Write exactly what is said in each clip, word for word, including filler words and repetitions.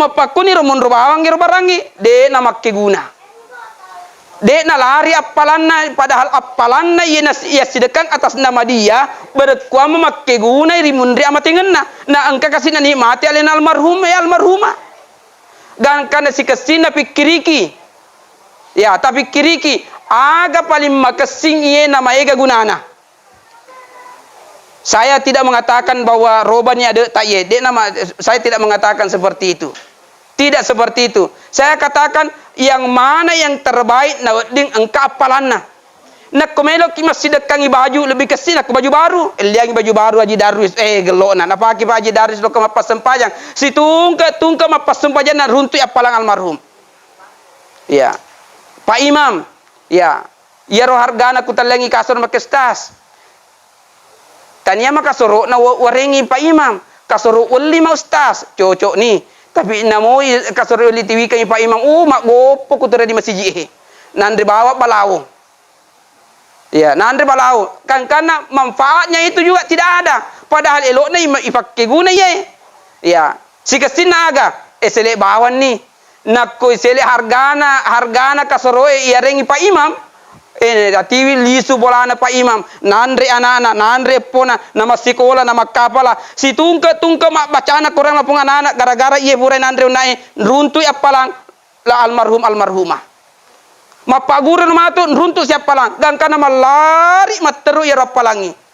Mappakkuniro monro bawang ero barangnge, de' namakkeguna. De' nalari appalanna, padahal appalanna iye nas-, iya sidekkang atas nama dia, berekkuamma makkegunai ri munri amatengenna. Na engka kasi nanikmati alena almarhum, ya almarhumah. Gangkana sikessinna pikkiriki. Ya, tapikkiriki, aga paling makessing iye namaega gunana. Saya tidak mengatakan bahwa robani ade'ta iye, de' nama, saya tidak mengatakan seperti itu. Tidak seperti itu. Saya katakan yang mana yang terbaik nawedding engka appalanna. Nakko meloki massidekkangi baju, lebih kessi nakko baju baru, elliangi baju baru Haji Darwis, eh, gello'na. Napake Pak Haji Darwis lokka mappassempajang. Situngke-tungke mappassempajang naruntui appalang almarhum. Iya. Pak Imam, iya. Iyaro hargana kutellengi kasoro makke Ustaz. Tania ma kasoro'na wa-, warengi Pak Imam. Kasoro welli ma Ustaz, cocok ni. Tapi namoi kasoro welli tiwikeng Pak Imam, uh, maggoppo kuterra di masiji e. Nanre bawang balawo. Iya, nanre balawo. Kan karena manfaatnya itu juga tidak ada. Padahal elokna ima-, ipakkeguna iyae. Iya. Sikessinna aga? Eh, sele bawang ni. Nakko isele hargana, hargana kasoroe iyarengi Pak Imam, eh, natiwi lisu bolana Pak Imam, nanre anana, nanre eppona, namassikola, namakkapala, situngke-tungke mabbacana Korang lapong anana, gara-gara iye purai nanre onnae, runtui appalang la almarhum almarhumah. Mappaguru matu, runtu si appalang, gangkana mallari matteru iyaro appalangngi.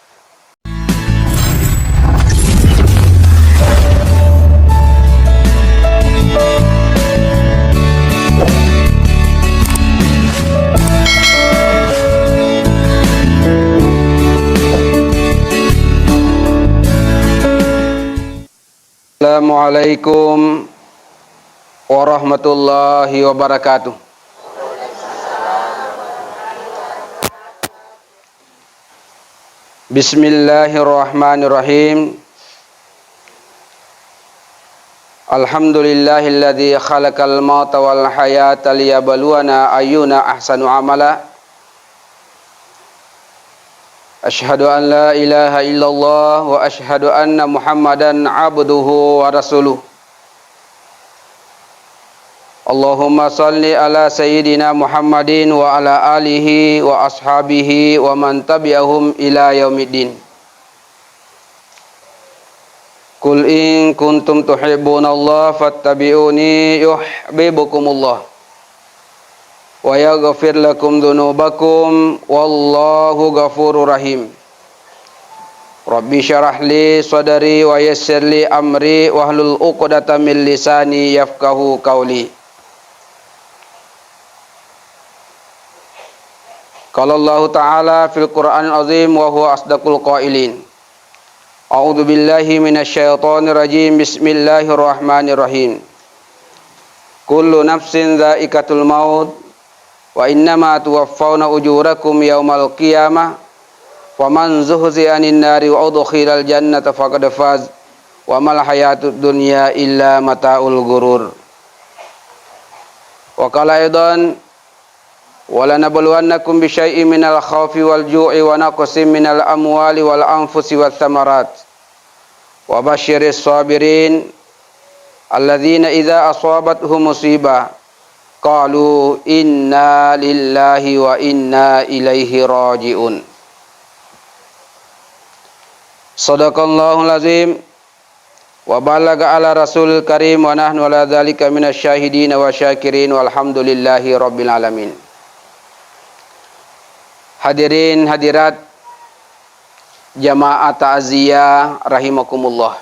Assalamualaikum warahmatullahi wabarakatuh. Bismillahirrahmanirrahim. Alhamdulillahilladzi khalaqal mauta wal hayata liyabluwana ayyuna ahsanu amala. Asyhadu an la ilaha illallah wa asyhadu anna Muhammadan abduhu wa rasuluh. Allahumma salli ala sayyidina Muhammadin wa ala alihi wa ashabihi wa man tabi'ahum ila yaumiddin. Qul in kuntum tuhibbunallaha fattabi'uni yuhibbukumullah wa yaghfir lakum dzunubakum wallahu ghafurur rahim. Rabbi syrah li sadri wa yassir li amri wahlul uqdatam min lisani yafqahu qauli. Qala Allahu ta'ala fil Qur'anil azim wa huwa asdaqul qailin. A'udzu billahi minasy syaithanir rajim. Bismillahirrahmanirrahim. Kullu nafsin dzaiqatul maut wa innama tuwaffawna ujurakum yaumal qiyamah. Faman zuhziha 'anin nari wa udkhilal jannata faqad faz. Wa mal hayatud dunya illa mataul ghurur. Wa qala aidan, "Walanabluwannakum bisyai'in minal khaufi wal ju'i wa naqsin minal amwali wal anfusi wath thamarat. Wa basyiris sabirin, alladzina idza asabathum musibah, qalu inna lillahi wa inna ilaihi raji'un." Sadaqallahul azim. Wa ballagha ala rasulil karim wa nahnu ala dzalika minasy syahidin wa syakirin walhamdulillahi rabbil alamin. Hadirin hadirat jamaah takziah rahimakumullah.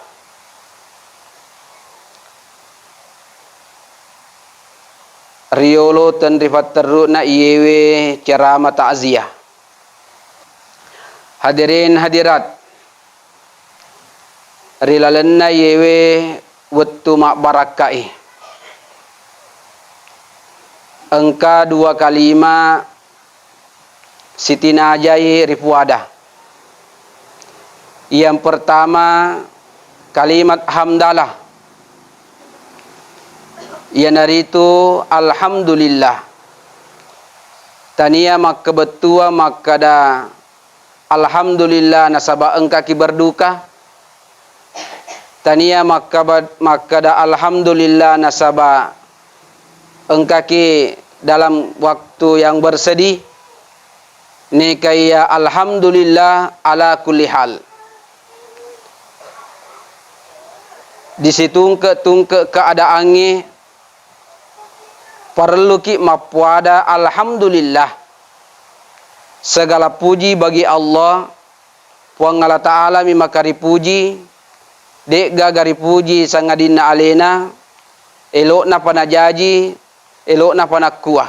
Riyolo tenrifatterru'na iyewe ceramah takziah. Hadirin hadirat, ri lalenna iyewe wettu mabbarakka'i, engka dua kalima sitinajai ripuada. Yang pertama, kalimat hamdalah, iyanaritu alhamdulillah. Tania makkebettuang makkada alhamdulillah nasaba engkaki berduka. Tania makkaba-, makkada alhamdulillah nasaba engkaki dalam waktu yang bersedih, nikaiya alhamdulillah ala kulli hal. Disitungke-tungke keadaangnge, parelluki mappuada alhamdulillah. Segala puji bagi Allah, Puang Allah Ta'ala mi makaripuji, de'gaga ripuji sangadinna alena, elo'na panajaji, elo'na panakkua.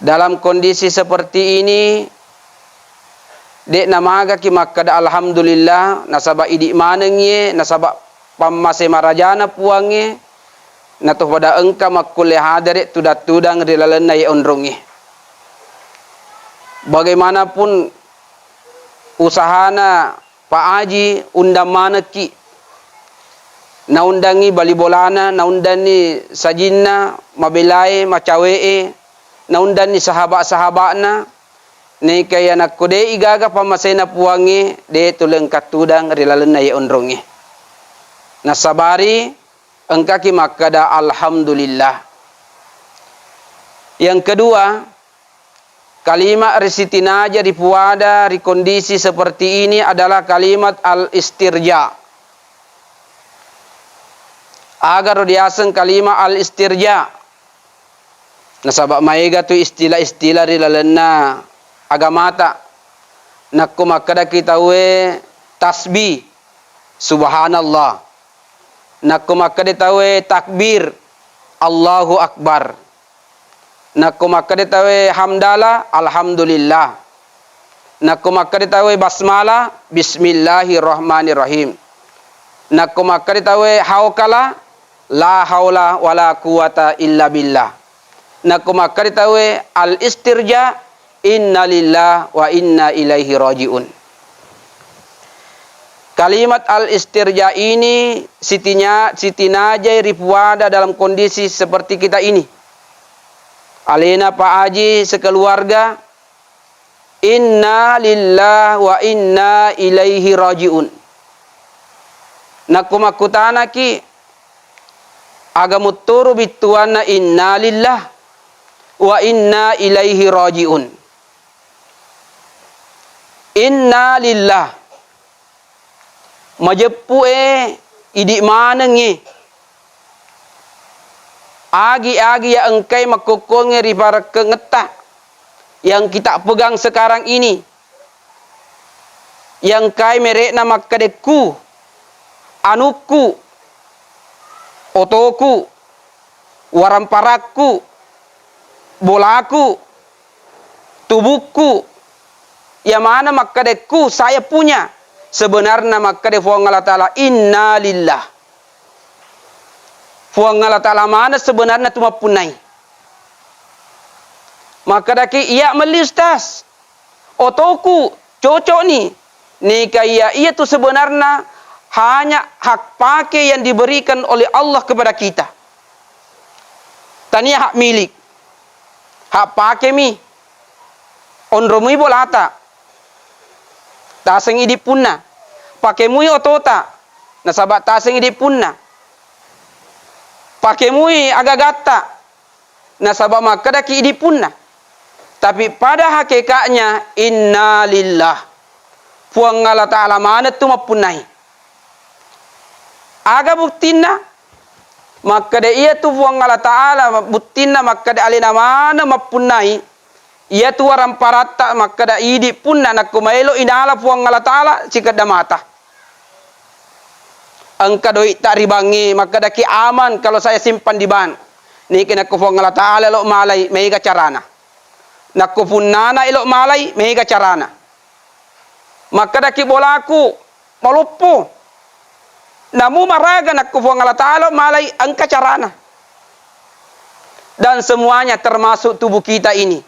Dalam kondisi seperti ini, de'na magaki makkada alhamdulillah, nasaba idi manengngi, nasaba pammase marajana Puangnge, natopada engka makkulle hadere tudang-tudang ri lalenna ye onrongnge. Bagaimanapun usahana Pa Aji undang manekki. Naundangngi bali bolana, naundanni sajinna, mabelae, macawe'e, naundanni sahaba-sahaba'na, naikai anakko de'i gaga pammasena Puangnge, de' tuleng kattudang ri lalenna ye onrongnge. Nasabari engkaki makkada alhamdulillah. Yang kedua, kalimat risitinaja ripuada ri kondisi seperti ini adalah kalimat al-istirja. Agaro diaseng kalimat al-istirja? Nasaba maega tu istilah-istilah ri lalenna agamata. Nakko makkedaki tauwe tasbih, subhanallah. Nakko makkeda tauwe takbir, Allahu Akbar. Nakko makkeda tauwe hamdalah, alhamdulillah. Nakko makkeda tauwe basmalah, bismillahirrahmanirrahim. Nakko makkeda tauwe haukalah, la haula wala quwata illa billah. Nakko makkeda tauwe al-istirja, inna lillah wa inna ilaihi rajiun. Kalimat al-istirja ini sitinya-, sitinajai ripuada dalam kondisi seperti kita ini. Alena Pa Aji sekeluarga, inna lillah wa inna ilaihi rajiun. Nakko makkutanaki, aga mutturu bittuanna inna lillah wa inna ilaihi rajiun? Inna lillah. Majeppu e, idi manengngi. Agi-agi ya engkai makkokkongnge ri parekkengetta yang kita pegang sekarang ini. Yang kai mere'na makkedekku, anukku, otoku, waramparakku, bolaku, tubukku, iya maneng makkedekku saya punya, sebenarna makkeda Fuang Allah Ta'ala, inna lillah. Fuang Allah Ta'ala maneng sebenarna tu mappunnai. Makkedaki, iya melli Ustaz, otoku cocokni. Neka iya, iya tu sebenarna hanya hak pakai yang diberikan oleh Allah kepada kita. Tania hak milik. Hak pakemi. Onromui bolata. Taseng idi punna. Pakemui otota. Nasaba taseng idi punna. Pakemui agagatta. Nasaba makkedaki idi punna. Tapi pada hakikatnya, inna lillah. Puang Allah Ta'ala maneng tu mappunnai. Aga buktinna? Makkeda iya tu Puang Allah Ta'ala buktinna makkeda alena maneng mappunnai. Iya tu waramparatta makkeda idi punna nakko maelo inala Puang Allah Ta'ala sikedda mata. Engka doitta ri bangnge, makkedaki aman kalau saya simpan di bank. Niki nakko Puang Allah Ta'ala elo malai, mega carana. Nakko punnana elo malai, mega carana. Makkedaki bolaku maloppo. Namu maraga nakko Puang Allah Ta'ala malai, engka carana. Dan semuanya termasuk tubuh kita ini.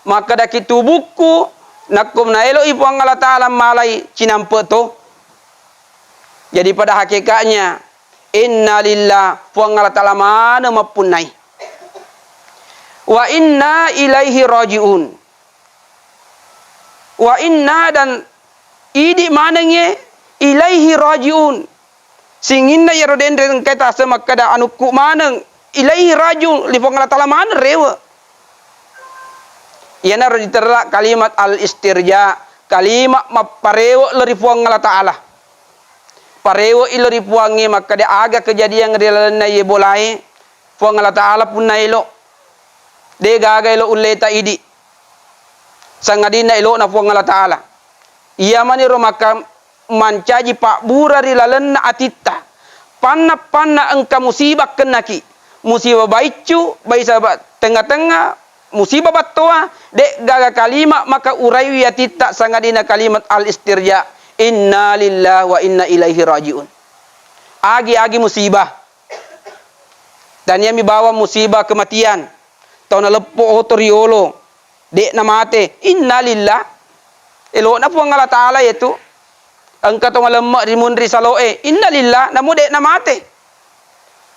Makkedaki tubukku, nakko naeloi Puang Allah Ta'ala malai cinampe to. Jadi pada hakikatnya, inna lillah, Puang Allah Ta'ala maneng mappunnai. Wa inna ilaihi rajiun. Wa inna, dan idi manengnge ilaihi rajiun. Singinna iyaro denre engkae tase makkeda anukku maneng, ilaihi rajiun, li Puang Allah Ta'ala maneng rewe. Iyanaro diterra kalimat al-istirja, kalimat mapparewe lo ri Puang Allah Ta'ala. Parewe i lo ri Puangnge makkeda aga kejadian ri lalenna iye bolae, Puang Allah Ta'ala punna elo. De gaga elo ulleta idi. Sangadinna elo'na Puang Allah Ta'ala. Iya maniro maka mancaji pabbura ri lalenna atitta. Panna-panna engka musibah kennaki. Musibah baiccu, baisa ba-, tengnga-tengnga, musibah battoa, de gaga kalima maka uraiwi atitta sangadinna kalimat al-istirja. Inna lillahi wa inna ilaihi rajiun. Agi-agi musibah. Taniami bawang musibah kematian. Tau naleppo oto riolo. De'na mate. Innalillah. Elo'na Puang Allah Ta'ala yetu. Engka to malemme ri munri salo'e. Innalillah. Namu de'na mate.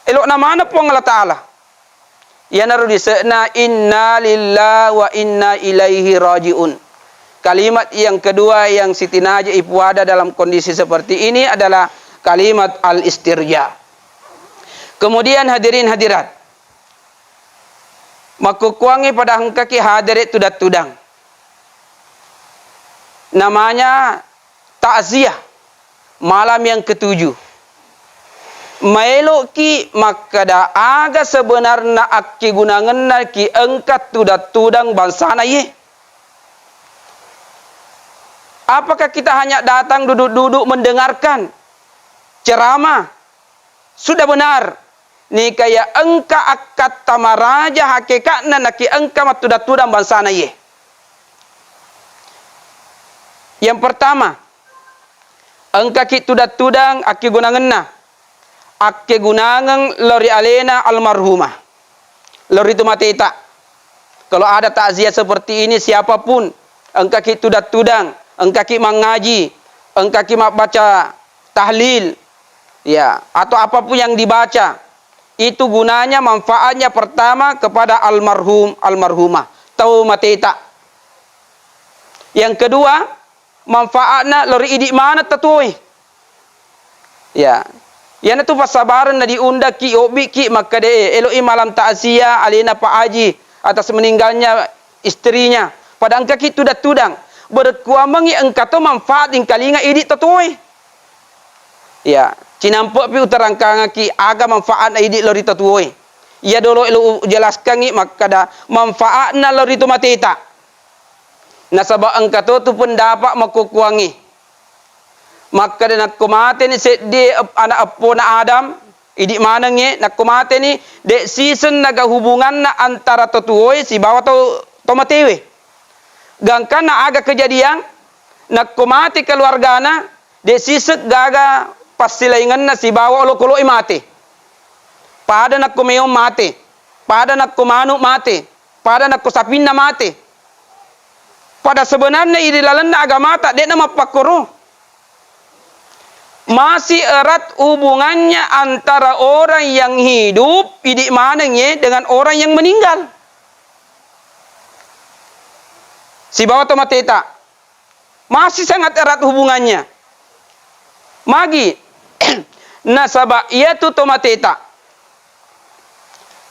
Elo'na maneng Puang Allah Ta'ala. Iyanaro dise'na inna lillahi wa inna ilaihi raji'un. Kalimat yang kedua yang sitinaja ipuada dalam kondisi seperti ini adalah kalimat al-istirja. Kemudian hadirin hadirat, makkukkuangngi pada engkaki hadere tudang-tudang. Namanya takziah, malam yang ketujuh. Maelo'ki makkeda aga sebenarna akkegunangenna ki engka tudang-tudang bangsana iye? Apakah kita hanya datang duduk-duduk mendengarkan ceramah? Sudah benar. Nikaya engka akkatta maraja hakeka'na naki engka mattudang-tudang bangsana iye. Yang pertama, engkaki tudang-tudang akkegunangenna, akkegunangeng lao ri alena almarhumah, lao ritu mateta. Kalau ada takziah seperti ini, siapapun, engkaki tudang-tudang, engkaki mangaji, engkaki mabbaca tahlil, ya, atau apapun yang dibaca, itu gunanya, manfaatnya pertama kepada almarhum, almarhumah, tau mateta. Yang kedua, manfaatna lao ri idi maneng tatuoe. Ya. Iyanatu passabareng na diundakki, obbikki makkeda, eh, elo'i malam takziah alena Pak Haji atas meninggalnya istrinya. Pada engkaki tudang-tudang. Berekkuammengngi engka to manfaat ingkalinga idi tatuoe. Ya, cinampe'pi uterangkangaki aga manfaatna idi lao ri tatuoe. Iya dolo elo ujelaskangngi makkeda manfaatna lao ri to mateta. Nasaba engka to tu pendapat makkukkuangngi. Makkeda nakko mateni seddi ep-, anak eppona Adam, idi manengnge, nakko mateni, de siseng naga hubunganna antara to tuoe sibawa to, to matewe. Gangkanna aga kejadian, nakko mate keluargana, de siseng gaga passilaingenna sibawa olokolo'e mate. Pada nakko meong mate, pada nakko manu mate, pada nakko sapinna mate. Pada sebenarnya iri lalenna agamata de'na mappakkoro. Masih erat hubungannya antara orang yang hidup, idi maneng ye, dengan orang yang meninggal. Sibawa to mateta. Masih sangat erat hubungannya. Magi? Nasaba iyatu to mateta.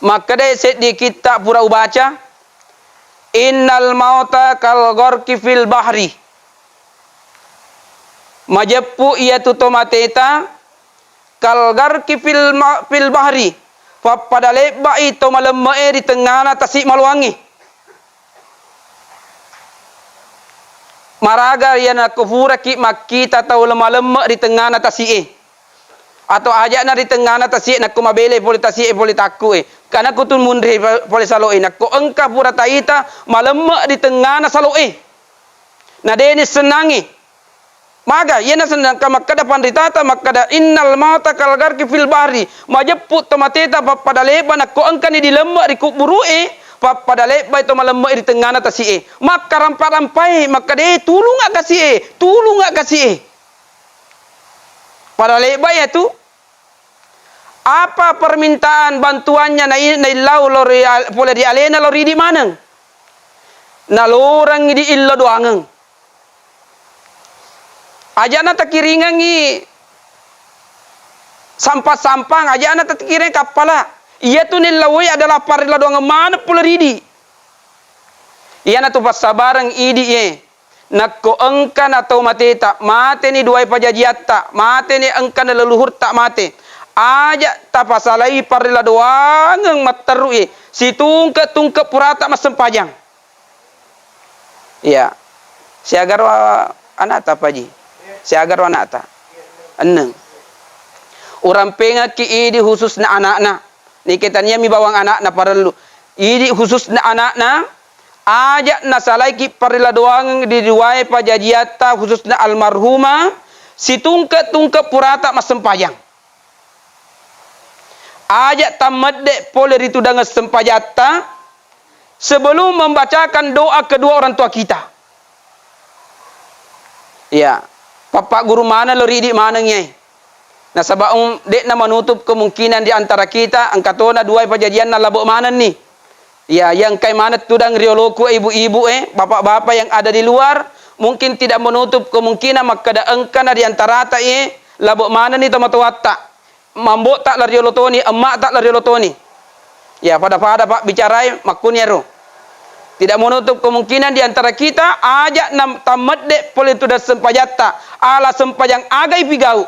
Makkedai seddi kitta pura ubaca, "Innal mauta kal gharqi fil bahri." Majeppu iyatu to mateta kal gharqi fil ma-, fil bahri. Pappada lebba'i to malemme'e ri tengngana tasi maloangnge. Maraga iya nakko puraki makkita tau le-, malemme ri tengngana tasi'e, atau aja'na ri tengngana tasi'e nakko mabelai pole tasi'e pole takku'e, kana kutu munri pole salo'e, nakko engka pura taita malemme ri tengngana salo'e, na de nissennangi. Maga, iyana sennangka makkeda panritata makkeda, "Innal mauta kal gharqi fil bahri." Majeppu to mateta pappada lebba nakko engkani dilemme ri kubburu'e, pappada lebbai to malemme ri tengngana tasi'e. Makkarampa-rampai makkeda, "Eh, tulunga kasi'e, tulunga kasi'e." Pada lebba iyatu. Apa permintaan bantuannya nai-, naillau lo ri al-, pole ri alena lo ridi maneng. Nalorengngi di illo doangeng. Ajana takiringengngi sampang-sampang, ajana takiring kappala. Iyatu nellawoi adalah parella doangeng maneng pole ridi. Iyanatu passabareng idi e. Nakko engkana tau mateta, mateni duae pajajiatta, mateni engkana leluhurta mate. Aja tapasalai parella doangeng matterru e, situngke-tungke purata massempajang. Iya. Siagaro anakta, Paji? Siagaro anakta? Enneng. Urampengekki idi khususna anakna. Nike taniami bawang anakna parellu. Idi khususna anakna, aja nasalaiki parella doangeng di duae pajajiatta khususna almarhumah, situngke-tungke purata massempajang. Aja tammedde pole ri tudangeng sempajatta sebelum membacakan doa kedua orang tua kita. Iya, pappagguru maneng lo ri idi maneng yai. Nasaba, um, de'na menutup kemungkinan di antara kita engka tona duai pajajianna labo manenni. Iya, iya engkai maneng tudang rioloku, ibu-ibu e, bapak-bapak yang ada di luar, mungkin tidak menutup kemungkinan makkeda engkana di antarata e labo manenni tomatoatta. Mambotta la riolo toni, emma'ta la riolo toni. Ya, pada-pada pabbicarai makkuniaro. Tidak menutup kemungkinan di antara kita aja nam-, tammedde pole tudang sempajatta, ala sempajang aga ipigau.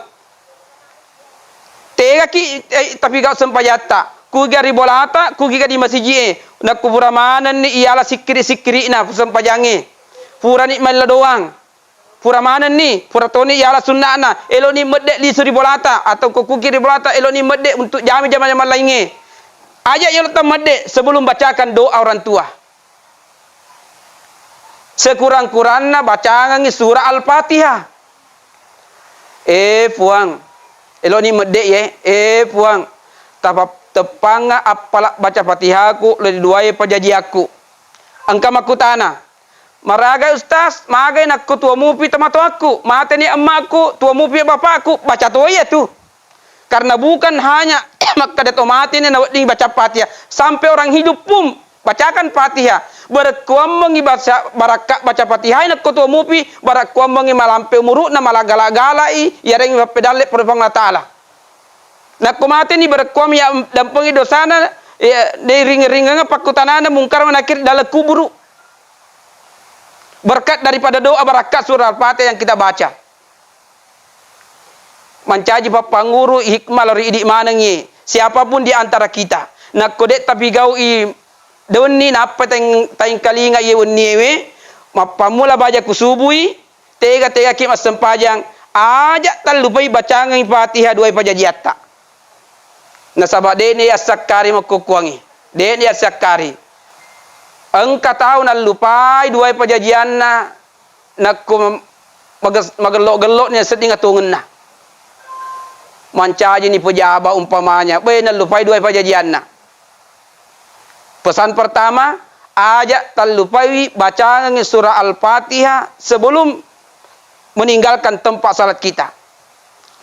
Tegaki, eh, tapigau sempajatta, kuga ri bolata, kuga di masiji e, nakko pura manenni iala sikkiri-sikkiri'na sempajangnge. Purani mella doang. Pura manenni, pura toni yala sunna'na, eloni medde lisu ri bolata, atau ko kuki ri bolata, eloni medde untuk jami jama-jama laingnge. Aja yolo tammedde sebelum bacakan doa orang tua. Sekurang-kurangna bacangengi surah Al-Fatihah. Eh, Puang, eloni medde ye, eh, Puang, tapa-, teppangnga appala baca Fatihaku le duae pajajiakku. Engka makkutana, "Maragai Ustaz, magai nakko tuo mupi tomatoakku, mateni emmakku, tuo mupi bapakku," baca toi iyatu. Karena bukan hanya makkeda to mateni nawedding baca Fatihah, sampai orang hidup pun bacakan Fatihah. Barekkuammengi baca, barakka baca Fatihah nakko tuo mupi, barekkuammengi malampe umuru'na, malagala-galai, yarengngi mappedalle pole Puang Allah Taala. Nakko mateni barekkuammi ya dampengi dosana, ya, de ringe-ringeng pakkutanana mungkar manakir dalam kuburu. Berkat daripada doa barakka surah Al-Fatihah yang kita baca. Mancaji pappanguru hikmah lori idi manengngi. Siapapun di antara kita, nakko de tapigau'i de wenni nappa teng-, taingkalinga iye wenniewe, mappammula baja kusubui, tega-tegaki massempajang, aja tallupai bacangengi Fatihah duai pajajiatta. Nasaba de'ni yassakkari makkukkuangngi, de'ni yassakkari. Engka tau nallupai duai pajajianna, nakko mages-, magello-gello'ni sedding atongenna. Mancajini pejaba umpamanya, be, nallupai duai pajajianna. Pesan pertama, aja tallupaiwi bacangengi surah Al-Fatihah sebelum meninggalkan tempat salat kita.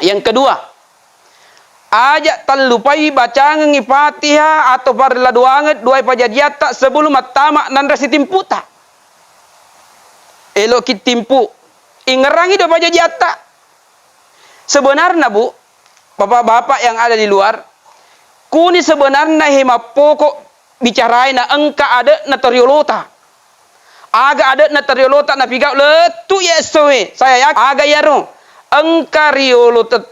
Yang kedua, aja tallupai bacangengi Fatihah atau parella doangeng duai pajajiatta sebelum mattama nanre sitimputa. Eloki timpu, ingerangi duai pajajiatta. Sebenarna, Bu, bapak-bapak yang ada di luar, kuni sebenarna he mappoko bicaraina engka ade'na toriolota. Aga ade'na toriolota napigau lettu ye essoe. Saya yakin aga iyaro engka riolo te-,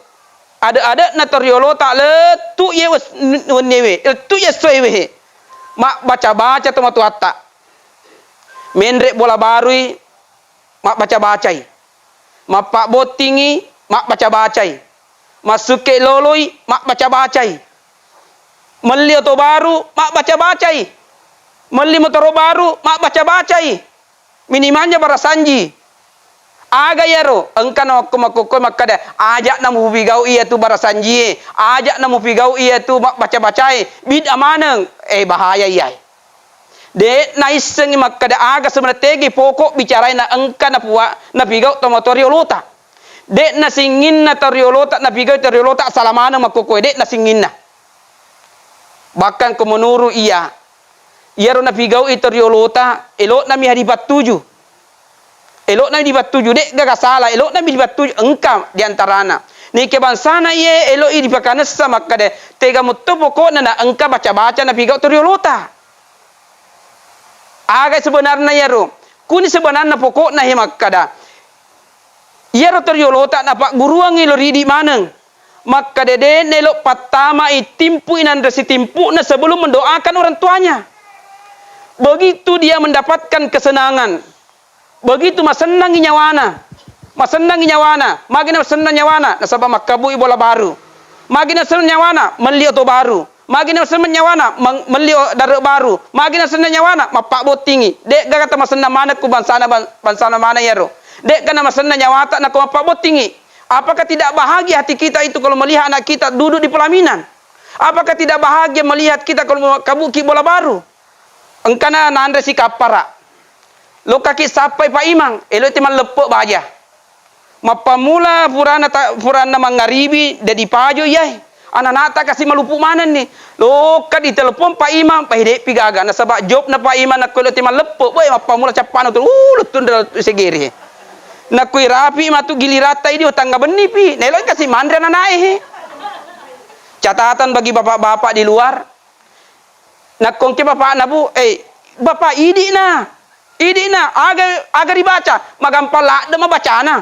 ade-ade'na toriolota lettu ye wes-, wenniewe, lettu ye essoewe he. Mabbaca-baca tomatoatta. Menre bola barui, mabbaca-bacai. Mappabbottingi, mabbaca-bacai. Massukke loloi, mabbaca-bacai. Melli oto baru, mabbaca-bacai. Melli motoro baru, mabbaca-bacai. Minimanya barasanji. Aga iyaro? Engka na makko-, makkokkoe makkada, "Aja'na mupigau iyatu barasanjie, aja'na mupigau iyatu mabbaca-bacae, bid'a maneng." Eh, bahaya iyae. De' naissengngi makkeda aga sebenarna tegi pokok bicarae na engka napua-, napigau tomatoa riolota. De' nasinginna toriolota napigau toriolota sala maneng makkokkoe, de' nasinginna. Bahkan ko menuru iya, iyaro napigau'i toriolota, elo'nami hadipattuju. Elo'na dipattuju, de'gaga sala, elo'na mi dipattuju, engka diantarana. Nike bangsana iye elo'i dipakanessa makkeda, tega mutto pokokna na engka baca-baca napigau toriolota. Aga sebenarna iyaro? Kuni sebenarna pokokna he makkeda, iyaro toriolota napagguruangngi lo ridi maneng. Makkeda de' naelo pattamai timpui nanre sitimpu'na sebelum mendoakan orang tuanya. Begitu dia mendapatkan kesenangan, begitu masennangi nyawana. Masennangi nyawana. Magi nasennang nyawana? Nasaba makkabui bola baru. Magi nasennang nyawana? Melli oto baru. Magi nasennang nyawana? Meng-, melli o-, dare baru. Magi nasennang nyawana? Mappabbottingi. De'gaga tamasennang maneng ku bangsana, bang-, bangsana maneng iyaro. De'ga namasennang nyawata nako mappabbottingi. Apakah tidak bahagia hati kita itu kalau melihat anak kita duduk di pelaminan? Apakah tidak bahagia melihat kita kalau kabuki bola baru? Engkana nanre sikappara. Lokkaki sappai Pak Imang, elo'i te malleppe baja. Mappammula purana ta-, puranna mangngaribi, de dipajo iyae. Ananata kasi malupu manenni. Lokka ditelepon Pak Imang, pai de'pi gaga. Nasaba jobna Pak Imang nakko elo'i te malleppe, boe mappammula cappana tu, uh, lettu segere. Nakko irapi matu giliratta idi, oh, tangnga bennipi. Naelo kasi manre ananae he. Catatan bagi bapak-bapak di luar. Nakko engke bapakna, Bu, eh, bapak idi'na. Idi'na, aga, aga ribaca, magampang ladde mabacana.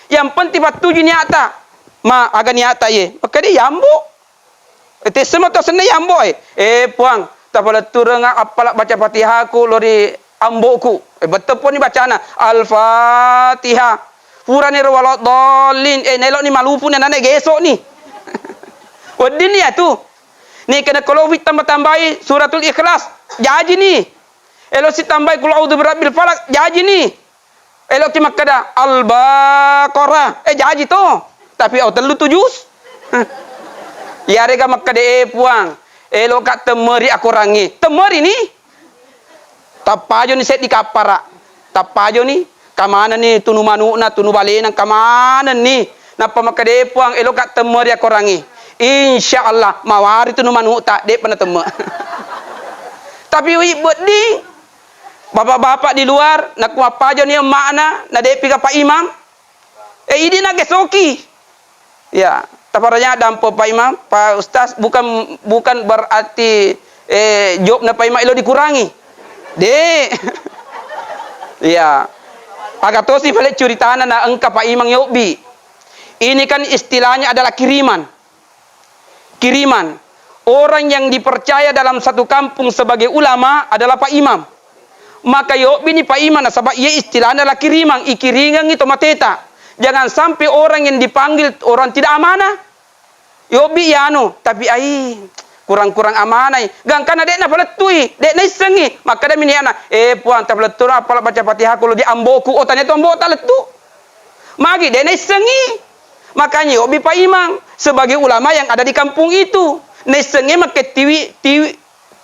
Yang penting pattuju niatta. Ma, aga niatta ye? Makkeda yambo. Eh, tessemo to senna yambo, eh. Eh, Puang, tapaletturenga appala baca Fatihaku lori amboku. Eh, betteponi bacana. Al-Fatihah. Purani ro waladdallin. Eh, neloni malupu ni anane gesoni. Weddinni atu. Ni kena kolofi tamba-tambai suratul Ikhlas. Jajini. Elo si tambai kul a'udzu birabbil falaq. Jajini. Eloki makkeda Al-Baqarah. Eh, jaji to. Tapi au tellu tu juz. Iyarega makkeda, eh, Puang, eloka temmeri akorangnge. Temmerini. Tappajoni seddi kappara. Tappajoni, kamanenni tunu manu'na, tunu balena, kamanenni. Nappa makkeda, eh, Puang, eloka temmeri akorangnge. Insya Allah, mawari tunu manu'ta, de'pa natemme. Tapi wi, bedding. Bapak-bapak di luar, nakku mappajoni emma'na, na de'pi ga Pak Imam. Eh, idi na gesoki. Ya, taparanya dampo Pak Imam, Pak Ustaz, bukan, bukan berarti, eh, jobna Pak Imam elo dikurangi. De. Ya. Aga tosi pale curitana na engka Pak Imam yobbi. Ini kan istilahnya adalah kiriman. Kiriman. Orang yang dipercaya dalam satu kampung sebagai ulama adalah Pak Imam. Maka yobbini Pak Imam, nasaba iye istilahna adalah kiriman, ikiringengngi to mateta. Jangan sampai orang yang dipanggil orang tidak amanah. Yobbi yanu, tapi ai kurang-kurang amanai. Gangkana de'na palettui, de'na issengi. Makkadami niana, eh, Puang, tapalettura appala baca Fatihah kulo di amboku. Oh, tania to ambo talettu. Magi de naissengi. Makanya yobbi Pak Imam sebagai ulama yang ada di kampung itu. Naissengi makke tiwi, tiwi,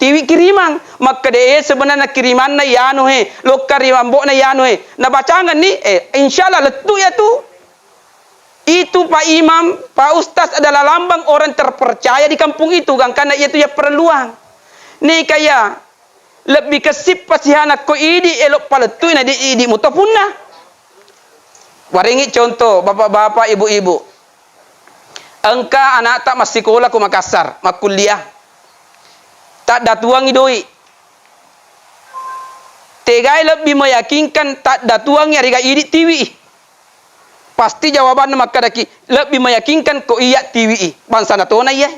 tiwi kirimang. Makkeda, eh, sebenarnya kirimanna yanu he, lokka ri ambo'na yanu he. Nabacangenni, eh, insya Allah lettu ya tu. Itu Pak Imam, Pak Ustaz adalah lambang orang terpercaya di kampung itu. Gangkanna iya tu ya perluang. Ni kaya Lebbi kessi pasihana ko idi elo palettui na di idi muto punna. Warengi contoh, bapak-bapak, ibu-ibu. Engka anakta massikola ko Makassar, makkuliah. Taddatuangi doi. Tegai lebbi meyakinkan taddatuangi ariga idi tiwi i? Pasti jawabanna makkedaki, lebbi meyakinkan ko iya tiwi i. Bangsana tona iya.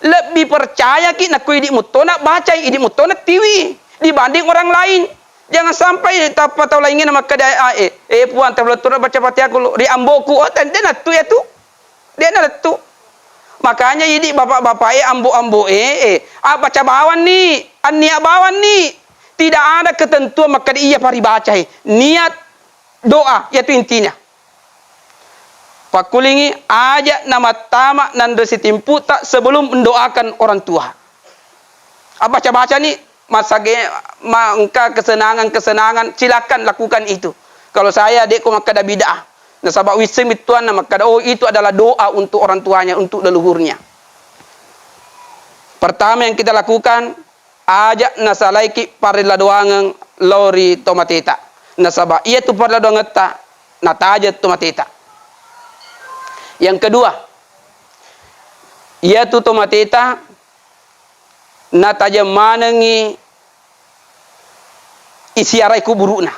Lebbi percayaki nakko idi muttona bacai, idi muttona tiwi dibanding orang lain. Jangan sampai tappa tau laingnge na makkeda, ah, eh, eh, Puang, tapalettura baca Fatihah kulo ri amboku. Oh, ten-, de nattu ya tu. De nalettu. Makanya idi bapak-bapak e, ambo-ambo e, eh, ah, baca bawanni, annia bawanni. Tidak ada ketentuan makkeda iya paribacai. Niat doa, yaitu intinya. Pakkulingi, aja namattama nanre sitimputa sebelum mendoakan orang tua. Abbaca-bacani, masage-, ma-, engka kesenangan-kesenangan, silakan lakukan itu. Kalau saya, dekko makkeda bid'ah. Nasaba wisseng mittuanna makkeda, oh, itu adalah doa untuk orang tuanya, untuk leluhurnya. Pertama yang kita lakukan, aja nasalaiki parella doangeng lao ri tomateta. Nasaba iyatu parellau doangetta natajeng tomateta. Yang kedua, iyatu tomateta natajeng manengngi isiarai kuburu'na.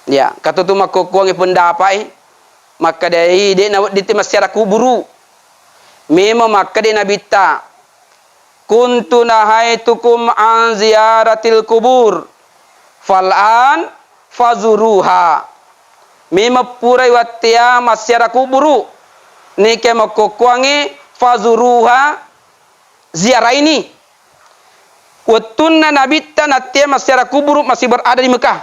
Ya, katutu makkokkoangngi pendapa'i makkedai de'na wedding te massiara kuburu. Memang makkeda Nabitta, "Kuntu nahaitukum an ziyaratil kubur, fal'an fazuruha." Memang purai wattea massiara kuburu, neke makkokkoangngi fazuruha, ziaraini. Wettunna Nabitta nattea massiara kuburu masih berada di Mekah.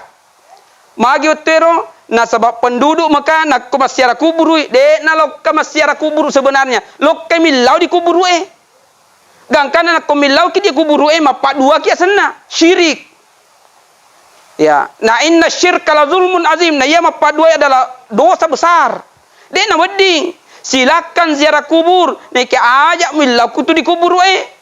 Magi wettuero? Nasaba penduduk Mekah nakko massiara kuburu, de'na lokka massiara kuburu sebenarnya. Lokka millau di kuburu e. Gangkanna nakko millauki di kuburu e, mappadduaki asenna. Syirik. Ya, na inna syirka la zulmun azim. Na iya mappaddua adalah dosa besar. De'na wedding. Silakan ziarah kubur. Neke aja millau kutu di kuburu e.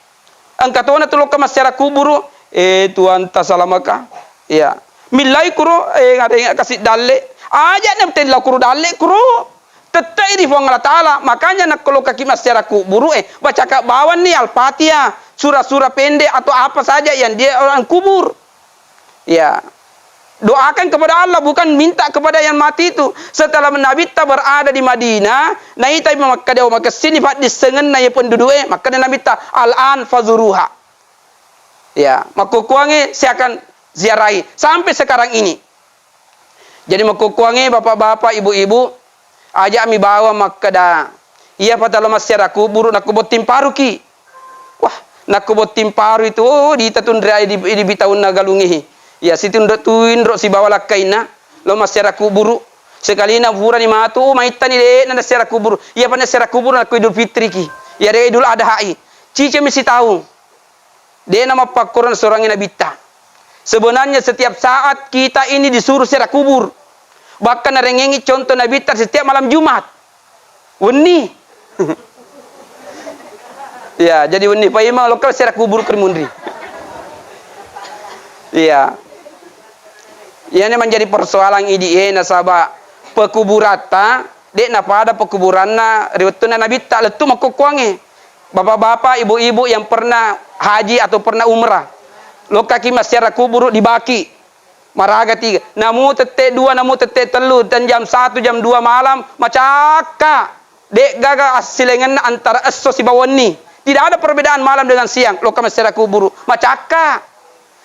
Engka tona tu lokka massiara kuburu, "Eh, Tuanta salamaka." Iya. Millai kuro, eh, ada yang kasih dalle. Aja na tellau kuro dalle kuro. Tettai di Puang Allah Ta'ala. Makanya nakko lokkaki massiara kuburu, eh, bacaka bawanni Al-Fatihah, surah-surah pendek atau apa saja yang dia orang kubur. Ya. Doakan kepada Allah, bukan minta kepada yang mati itu. Setelah Nabitta berada di Madinah, naitai makkeda, "Oh, makessini paddissengenna ya penduduk e." Makkeda Nabitta, "Al-an fazuruha." Ya, makkukkuangnge siakan ziarai sampai sekarang ini. Jadi makkukkuangnge bapak-bapak, ibu-ibu, aja mi bawang makkeda, "Iya patalo massiara kuburu nakko botting paruki." Wah, nakko botting paru itu, oh, diita tunrai di, di bitaunna galungngehi. Ya, situnro tuinro sibawa lakkainna lo massiara kuburu. Sekalina purani matu, oh, maittani de'na nassiara kuburu. Iya pa nassiara kuburu nakko Idul Fitriki. Ya de Idul Adhai. Cicemi sitaung. De'na mappakkorona sorangnge Nabitta. Sebenarnya setiap saat kita ini disuruh ziarah kubur. Bahkan narengengi contoh Nabitta setiap malam Jumat. Wenni. Ya, jadi wenni paimeng lokka ziarah kubur ke munri. Iya. Iyana menjadi persoalan idi e nasaba pekuburatta de'na pada pekuburanna ri wettunna Nabitta lettu makkukkuangnge. Bapak-bapak, ibu-ibu yang pernah haji atau pernah umrah, lokkaki massiara kuburu di Baki, maraga tiga, namu tette dua, namu tette tellu, dan jam satu, jam dua malam, macakka. De'gaga assilengenna antara esso sibawa wenni. Tidak ada perbedaan malam dengan siang, lokka massiara kuburu, macakka.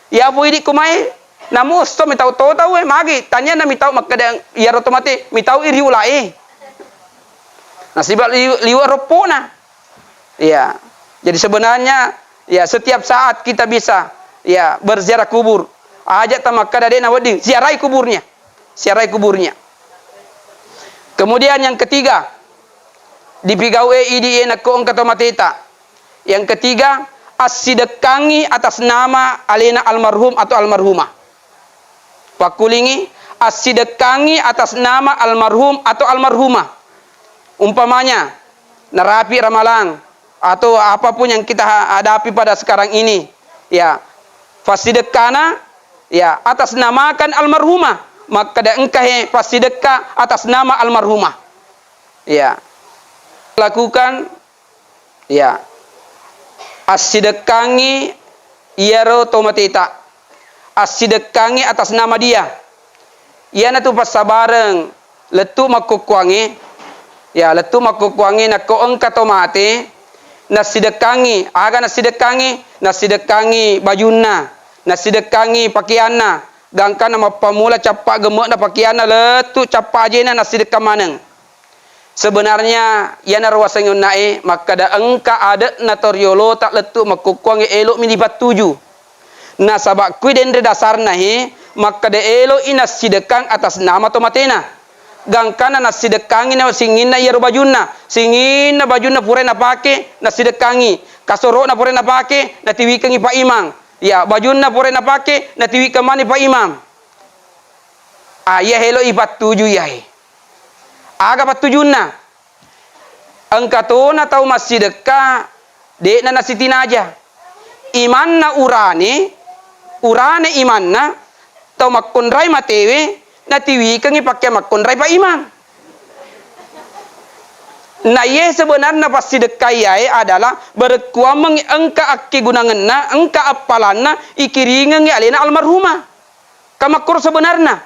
Iya pu idi ku mai, namu esso mitau to tau e, magi, taniana mitau makkeda iyaro to mate, mitau i ri ula e. Nasibak liwe, liwe roppona. Iya. Jadi sebenarnya, ya, setiap saat kita bisa, ya, berziarah kubur. Aja tamakkeda de'na wedding, ziarai kuburnya. Ziarai kuburnya. Kemudian yang ketiga, dipigau e idi e nakko engka to mateta. Yang ketiga, assidekkangi atas nama alena almarhum atau almarhumah. Pakkulingi, assidekkangi atas nama almarhum atau almarhumah. Umpamanya, narapi ramalang atau apapun yang kita ha-, hadapi pada sekarang ini, ya, fassidekkana, ya, atas namakan almarhumah, makkeda engka he fassidekka atas nama almarhumah. Ya. Lakukan, ya. Assidekkangi iyaro to mateta. Assidekkangi atas nama dia. Iyanatu passabareng lettu makkukkuangnge, ya, lettu makkukkuangnge nakko engka to mate, nassidekkangi, aga nassidekkangi? Nassidekkangi bajunna, nassidekkangi pakeanna, gangkanna mappammula cappa gemme'na pakeanna lettu cappa ajena nassidekkang maneng. Sebenarnya iyanaro waseng onna'e makkeda engka ade'na to riolota lettu makkukkuangnge elo'mi dipattuju. Nasaba kui denre dasarna he makkeda elo'i nassidekkang atas nama to matena. Gangkanna nassidekkangi na singinna iyaro bajunna, singinna bajunna purai napake nassidekkangi, kasoro'na purai napake natiwikengngi Pak Imam. Ya, bajunna purai napake natiwikeng mani Pak Imam. Ah, iya elo'i pattuju iyae. Aga pattujunna? Engka tona tau massidekka de'na nasitinaja. Imanna urane, urane imanna, tau makkonrai matewe, natiwikengngi pakeang makkonrai Pak Imam. Na iye sebenarna passidekkai yae adalah berekkuammengngi engka akkegunangenna, engka appalanna ikiringengngi alena almarhumah. Ka makkoro sebenarna.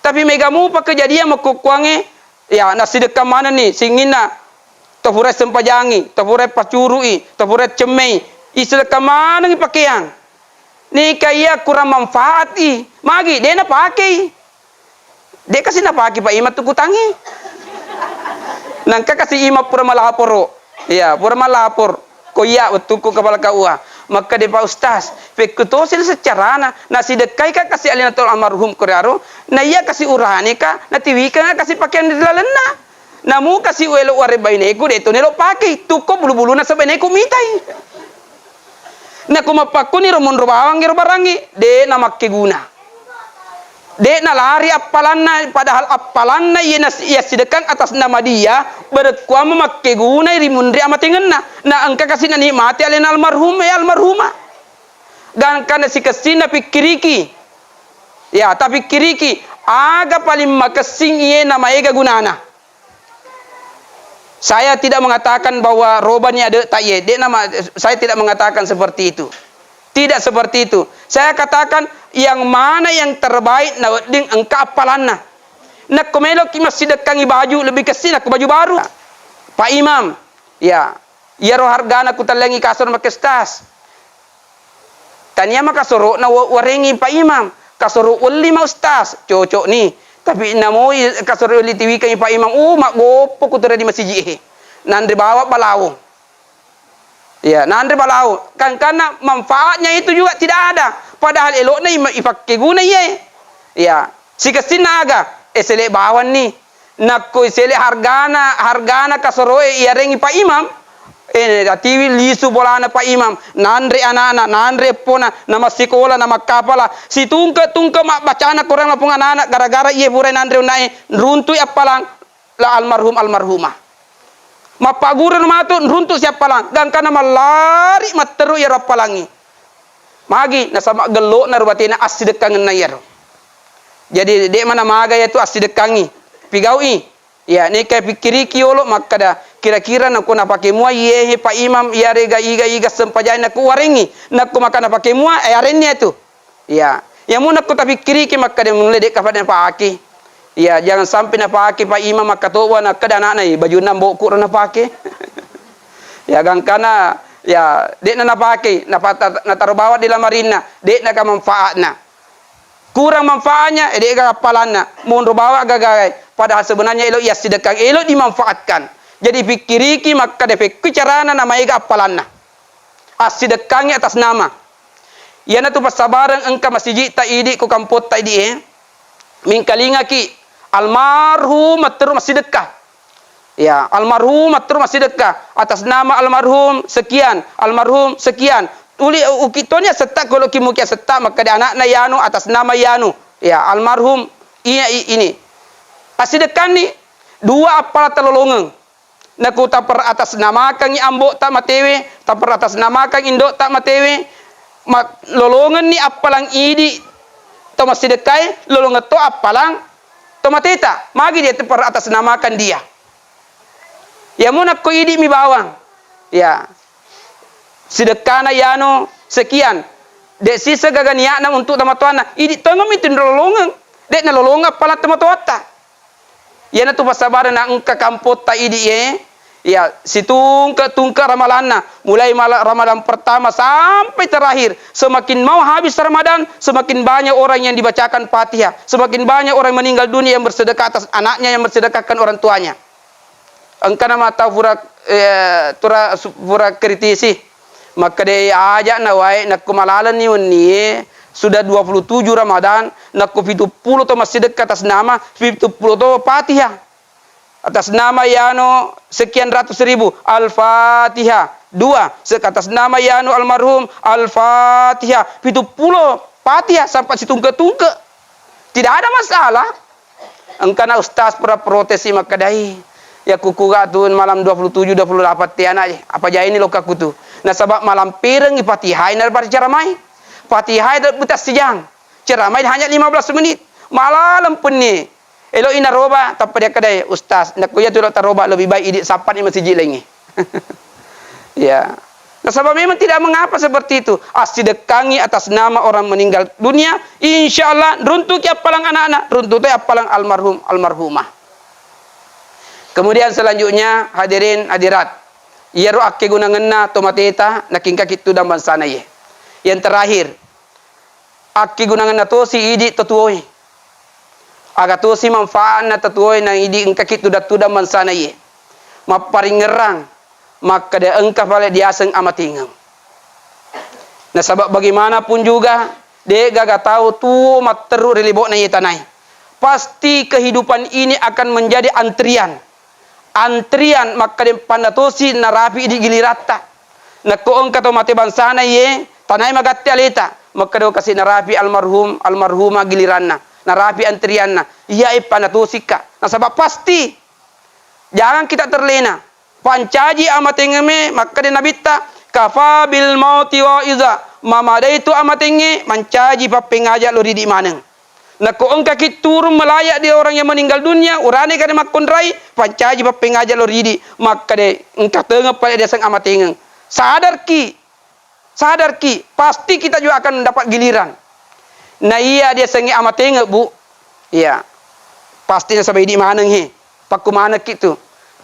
Tapi mega mupa kejadian makkukkuangnge, ya, nassidekkang manenni singinna, to pura sempajangi, to pura pacurui, to pura cemmei, isidekka manengngi pakeang. Neka iya kurang manfaat i, magi de napakei. De kasi napake Pak Imam tu kutangngi. Nangka kasi Imam pura malaporo. Iya, pura malapor. Ko iya wettukku kepala K U A. Makkeda Pak Ustaz, pekku tosi secarana, nasidekkai ka kasi alena to almarhum koriaro, na iya kasi urane ka, natiwikeng kasi pakeang ri lalenna. Namu kasi uelo ware baineku de to nelo pakei, tukko bulu-buluna sebaineku mitai. Nako mappakkuni ro monro bawang ero barangngi, de namakkeguna. De nalari appalanna, padahal appalanna iye nas-, iya sidekkang atas nama dia, berekkuamma makkegunai ri munri amatengenna. Na engka kasi nanikmati alena almarhum, ya almarhumah. Gangkanna sikessinna pikkiriki. Ya, tapikkiriki, aga paling makessing iye namaega gunana. Saya tidak mengatakan bahwa robani ade'ta iye, de nama, saya tidak mengatakan seperti itu. Tidak seperti itu. Saya katakan yang mana yang terbaik nawedding engka appalanna. Nakko meloki massidekkangi baju lebih kessi nakko baju baru. Pak Imam, ya, iyaro hargana kutallengi kasur make stas. Tania ma kasoro'na wa-, warengngi Pak Imam. Kasoro' welli ma Ustaz, cocok ni. Tapi namoi kasoro' welli tiwikengngi Pak Imam, uh, maggoppo kutura di masiji e. Nanre bawa balawo. Ya, nanre balawo. Kan karena manfaatnya itu juga tidak ada. Padahal elo'na ima-, ipakkeguna iye. Ya, sikessinna aga? Eh, sele' bawang ni. Nakko isele hargana, hargana kasoroe iyarengngi Pak Imam, eh, natiwi lisu bolana Pak Imam, nanre anana, nanre eppona, namassikola, namakkapala, situngke-tungke mabbacana Korang lapong anana, gara-gara iye purai nanre unnae, runtui appalang la almarhum almarhumah. Mappaguru matu, runtu si appalang, gangkana mallari matteru iyaro appalangngi. Magi nasaba gello'na ro batena assidekkangenna iyaro. Jadi, de' mana maga iyatu assidekkangngi. Pigau'i. Ya, neka pikkiriki yolo makkada, kira-kira nako napake mua iyehe Pak Imam, iyarega iga-iga sempajang nako uwarengngi. Nako maka napake mua, eh, arenni iyatu. Ya, ya mu nako tapikkiriki makkada mulle de' kafa napake. Ya, jangan sampai napake Pak Imam makkatoba nakkada anakna, "Eh, bajunna mbokku ro napake." Ya, gangkana, ya, de'na napake, napata-, nataro bawang di lamarinna, de'na ka manfaatna. Kurang manfaatnya, eh, de'ga appalanna, monro bawang gagae. Padahal sebenarnya elo' iya sidekkang, elo' dimanfaatkan. Jadi pikkiriki makkada pekku carana namaega appalanna. Assidekkangngi atas nama. Iyanatu passabareng engka masiji'ta idi' ko kampotta idi' e. Mingkalingaki almarhum matteru massidekka. Ya, almarhum matteru massidekka atas nama almarhum sekian, almarhum sekian. Tuli ukittoni asetta, koloki muki asetta, makkeda anakna yanu atas nama yanu. Ya, almarhum iya i-, ini. Assidekkanni dua appala talolongeng. Naku taperatasnamakangngi ambo'ta matewe, taperatasnamakangngi indo'ta matewe, ma-, lolongenni appalang idi' to massidekkae, lolongeng to appalang to mateta. Magi dia taperatasnamakan dia? Yamo nakko idi'mi bawang, ya, sidekkana yano sekian, de' sisa gaga niatna untuk tomatoanna, idi' tongemmi tinro lolongeng, de' nalolongeng appalang tomatoatta. Iyanatu passabareng na engka kampotta idi' e, ya, situngke-tungke ramalanna, mulai mala-, Ramadan pertama sampai terakhir, semakin mau habis Ramadan, semakin banyak orang yang dibacakan Fatihah, semakin banyak orang meninggal dunia yang bersedekah atas anaknya, yang bersedekahkan orang tuanya. Engkana mata pura, eh, tura su-, pura kritisi. Makkedai aja'na wae, nakko malalenni wennie, sudah dua puluh tujuh Ramadan, nakko pitu pulo to massidekka atas nama, pitu pulo to Fatihah. Atas nama yano sekian ratus ribu, Al-Fatihah. Dua, se-, atas nama yano almarhum, Al-Fatihah. Pitu pulo Fatihah sampai situngke-tungke. Tidak ada masalah. Engkana ustaz pura protes i makkedai, ya kukuga tu malam dua puluh tujuh, dua puluh delapan te anak, apa jaini lokka kutu. Nasaba malam perengngi Fatihai na berbicara mai. Fatihai de' butas sijang. Ceramai hanya lima belas menit. Malaleng penni. Elo i naroba, tappa dia kedai, "Ustaz, nakko iya tu lo taroba lebih baik idi sappa ni masiji laingi." Ya. Nasaba memang tidak mengapa seperti itu. Assidekkangi atas nama orang meninggal dunia, insya Allah runtuki appalang anak-anak, runtuki appalang almarhum, almarhumah. Kemudian selanjutnya, hadirin hadirat, iyaro akkegunangenna tomateta nakingkaki tudang bangsana iye. Yang terakhir, akkegunangenna tosi idi totuoe. Aga tosi manfaatna totuoe na idi engkaki tudang-tudang bangsana iye. Mapparingerrang, makkeda engka pale diaseng amatengeng. Nasaba bagaimanapun juga, de'gaga tau tuo matteru ri lebo'na iye tanae. Pasti kehidupan ini akan menjadi antrian. Antrian, makkeda panna tosi narapi idi giliratta. Nakko engka to mate bangsana iye, tanae magatti aleta. Makkeda kasi narapi almarhum, almarhumah giliranna. Narapi antrianna. Iya e panna tosikka. Nasaba pasti. Jangan kita terlena. Pancaji amatengeme, makkeda Nabitta, "Kafa bil mauti waiza." Mamadai tu amatenge mancaji pappengaja lo ridi maneng. Nakko engkaki turun melayat di orang yang meninggal dunia, urane kada makkonrai, pancaji pappengaja lo ridi, makkeda engka tengeng pale diaseng amatengeng. Sadarki, sadarki, pasti kita juga akan mendapat giliran. Na iya diasengnge amatengeng, Bu. Iya. Pasti nasaba idi maneng he. Pakku manekki tu.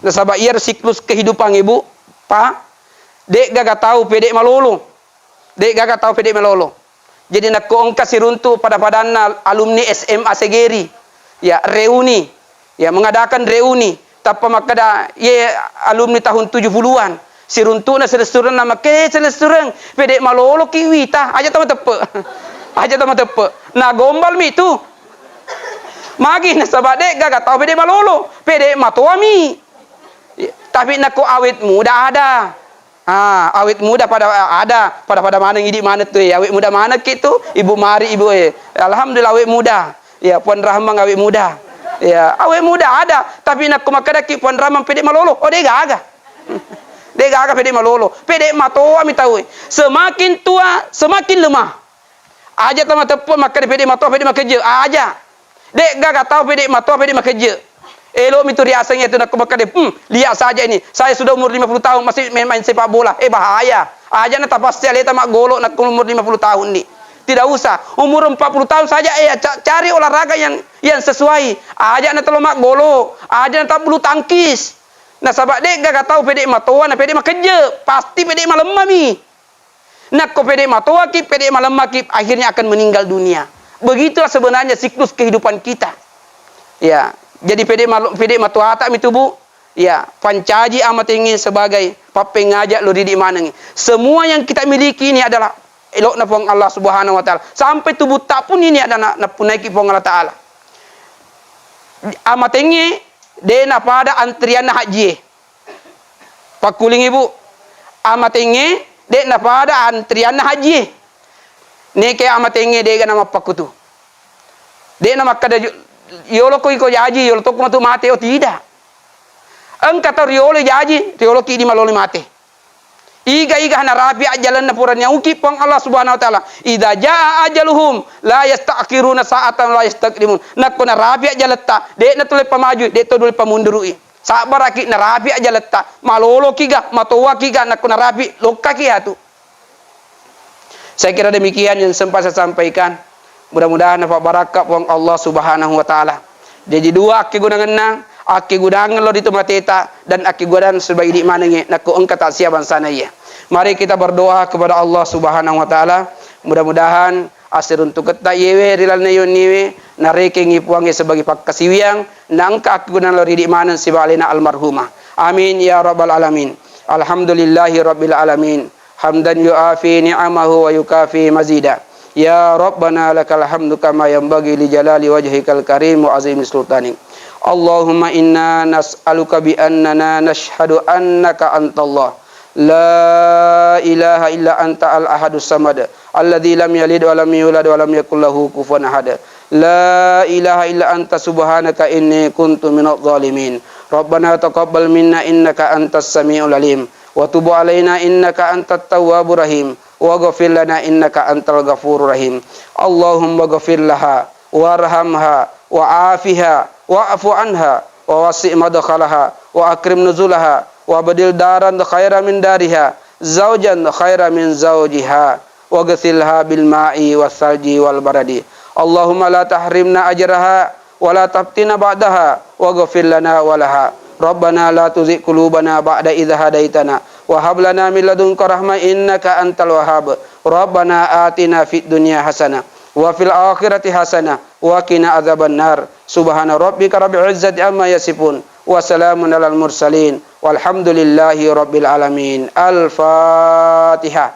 Nasaba iya siklus kehidupan, Bu. Pa, de'gaga tau pede malolo. De'gaga tau pede malolo. Jadi nakko engka siruntu pada-padanna alumni S M A Segeri, ya, reuni, ya, mengadakan reuni, tappa makkeda, ye alumni tahun tujuh puluhan, siruntu'na selessureng na makke selessureng, pede maloloki wita, aja tau mateppe. Aja tau mateppe. Na gombal mi tu. Magi nasaba de'gaga tau pede malolo, pede matoami. Tapi nakko awet muda ada. Ah, awet muda pada ada, pada-pada maneng idi maneng tu, eh. Awet muda maneng ki tu, Ibu Mari, Ibu, eh. Alhamdulillah awet muda. Ya, Puan Rahman awet muda. Ya, awet muda ada, tapi nakko makkedaki Puan Rahman pede malolo, oh, de'gaga. De'gaga pede malolo. Pede matoami tau, eh. Semakin tua, semakin lemah. Aja tau mateppe makkeda pede matoa, pede makejje. Aja. De'gaga tau pede matoa, pede makejje. Elo'mi tu riaseng itu nakko makkeda, "Hmm, lihat saja ini. Saya sudah umur lima puluh tahun masih main-main sepak bola." Eh, bahaya. Aja na tapassi aleta maggolo nakko umur lima puluh tahun ni. Tidak usah. Umur empat puluh tahun saja, eh, ca-, cari olahraga yang, yang sesuai. Aja na telo maggolo. Aja na tabbulu tangkis. Nasaba de'gaga tau pede matoa na pede makejje. Pasti pede malemmami. Nakko pede matoaki, pede malemmaki, akhirnya akan meninggal dunia. Begitulah sebenarnya siklus kehidupan kita. Ya, jadi pede malo-, pede matoata mi tu, Bu. Ya, pancaji amatengnge sebagai pappengaja lo ridi manengngi. Semua yang kita miliki ini adalah elokna Puang Allah Subhanahu wa Ta'ala. Sampai tubutta pun ini adalah na-, napunaiki Puang Allah Ta'ala. Amatengnge de napada antrianna hajjie. Pakkuling, Ibu, amatengnge de napada antrianna hajjie. Neke amatengnge dega namappakkutu. De namakkeda ju-, yolo ko iko jaji, yolo tokko matu mate, oh, tidak. Engka tau riolo jaji, rioloki idi malolo mate. Iga-iga narapi ajjalenna pura nyauki Puang Allah Subhanahu wa Ta'ala. Idza jaa ajaluhum la yasta'khiruna sa'atan la yastaqdimun. Nakko narapi ajjaletta, de na tole pamaju, de to dole pamundurui. Sabbaraki narapi ajaletta, maloloki ga, matoaki ga, nakko narapi, lokkaki atu. Saya kira demikian yang sempat saya sampaikan. Mudah-mudahan nafabbarakka Puang Allah Subhanahu wa Ta'ala. Jadi dua akkegunangenna, akkegunangeng lo ri tomateta dan akkegunang sebagai idi manengnge nakko engka tassia bangsana iya. Mari kita berdoa kepada Allah Subhanahu wa Ta'ala. Mudah-mudahan assiruntuketta iyewe ri lalenna yonniwe narekengngi Puangnge sebagai pakkasiwiang, naengka akkegunang lao ri idi maneng sibawa alena almarhumah. Amin ya rabbal alamin. Alhamdulillahi rabbil alamin. Hamdan yuafi ni'amahu wa yukafi mazida. Ya Rabbana lakal hamdu kama yanbaghi li jalali wajhikal karim wa azimi sultanik. Allahumma inna nas'aluka bi annana nashhadu annaka antallah. La ilaha illa anta al-ahadus samad, alladzi lam yalid wa lam yulad wa lam yakul lahu kufuwan ahad. La ilaha illa anta subhanaka inni kuntu minadh dhalimin. Rabbana taqabbal minna innaka antas samiul alim. Wa tub alaina innaka antat tawwabur rahim. واغفر لنا إنك أنت الغفور الرحيم. اللهم اغفر لها وارحمها وعافها واعف عنها ووسع مدخلها وأكرم نزلها وأبدل دارا خيرا من دارها زوجا خيرا من زوجها واغسلها بالماء والثلج والبرد. اللهم لا تحرمنا أجرها ولا تفتنا بعدها واغفر لنا ولها. ربنا لا تزغ قلوبنا بعد إذ هديتنا وهب لنا من لدنك رحمة إنك أنت الوهاب. ربنا آتنا في الدنيا حسنة وفي الآخرة حسنة وقنا عذاب النار. سبحان ربك رب العزة عما يصفون وسلام على المرسلين والحمد لله رب العالمين. الفاتحة.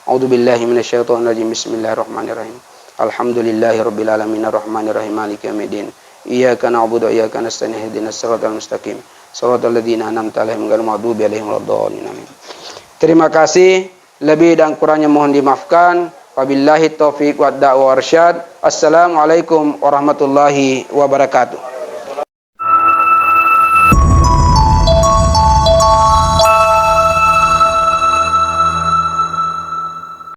أعوذ بالله من الشيطان الرجيم. بسم الله الرحمن الرحيم. الحمد لله رب العالمين. الرحمن الرحيم. مالك يوم الدين. إياك نعبد وإياك نستعين. اهدنا الصراط المستقيم. صراط الذين أنعمت عليهم غير المغضوب عليهم ولا الضالين. آمين. Terima kasih. Lebih dan kurangnya mohon dimaafkan. Wabillahi taufiq wad da'wa warsyad. Assalamualaikum warahmatullahi wabarakatuh.